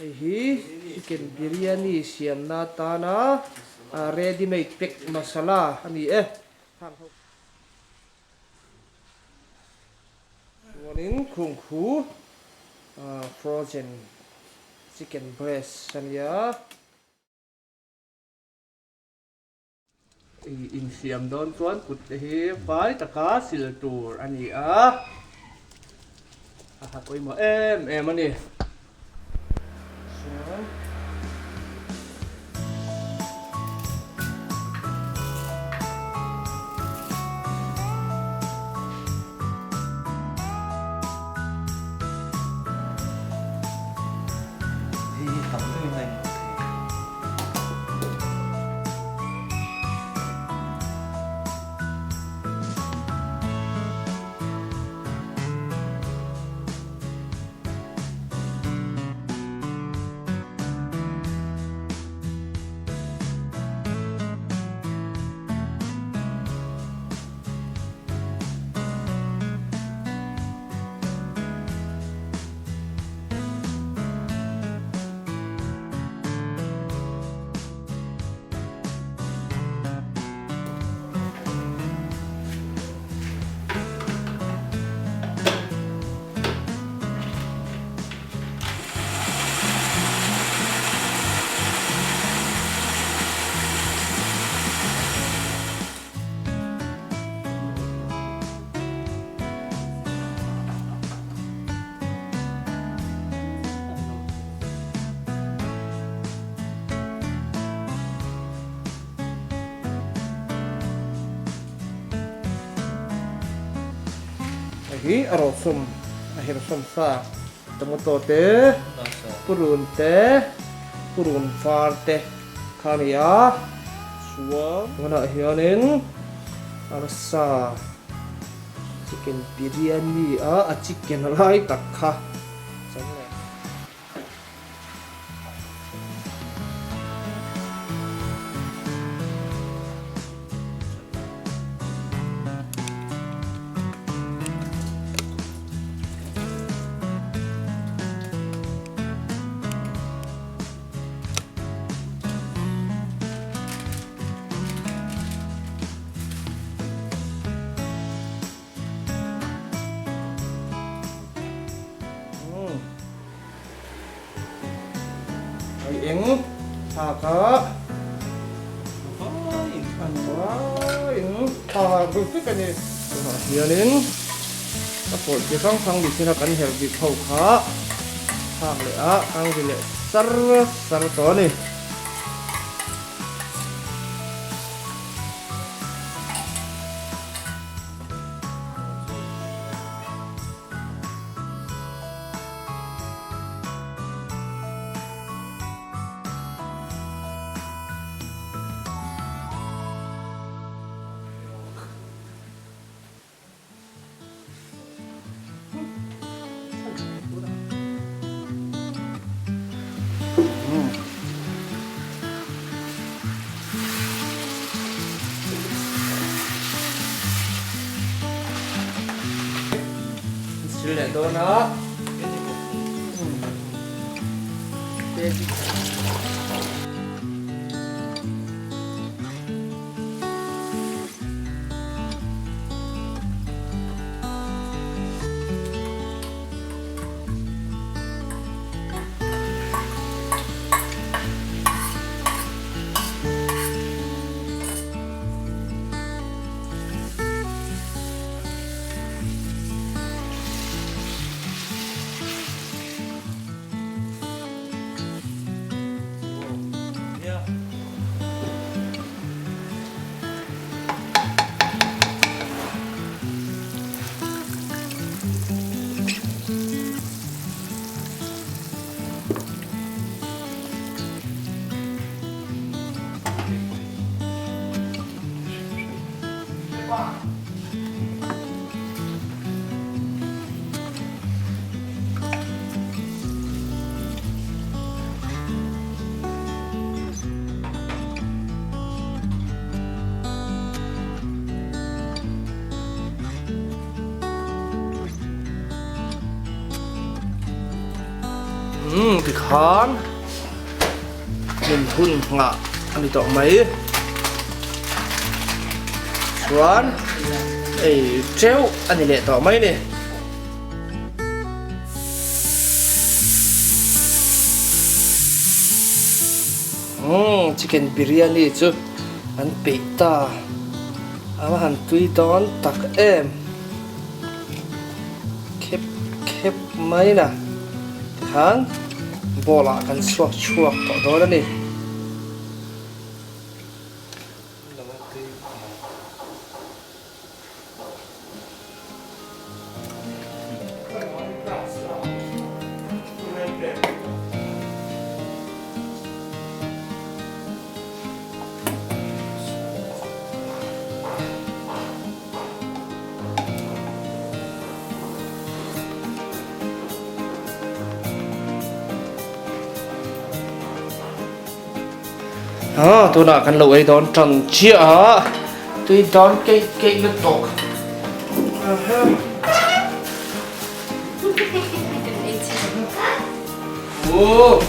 Hei hi chicken biryani siamna atana ready made pack masala a ni e. Chuanin khungkhu frozen chicken breast a nia. Insiam dawn chuan kut te hi fai taka sil tur a ni a, a ha pawimawh em em a ni. Chuan Hei hi tam deuhin a inhmuh theih. Hei hi a rawhsawm a hersawm sa tomato te purun te purun var te kha a ni a chuan tunah hianin arsa. Chicken biryani a a chicken lai tak kha chan leh. Hei eng thlak a an vaiin tha bul vek a ni. Tunah hianin a pawlh chi hrang hrang mihring a kan herh bik ho kha thlak leh a kang ri leh sar sar tawh a ni. Sil leh dawn a. Umm tikhan min hun nghah a ni tawh mai. Chuan ei teuh a ni leh tawh mai ni. Umm chicken biryani chu an peih ta a va han tui dawn tak em khep khep mai na tikhan bowl ah kan chhuak chhuak tawh dawn a ni. Haa tunah kan lo ei dawn tan chiah a tui dawn keih keih lutuk Ooh.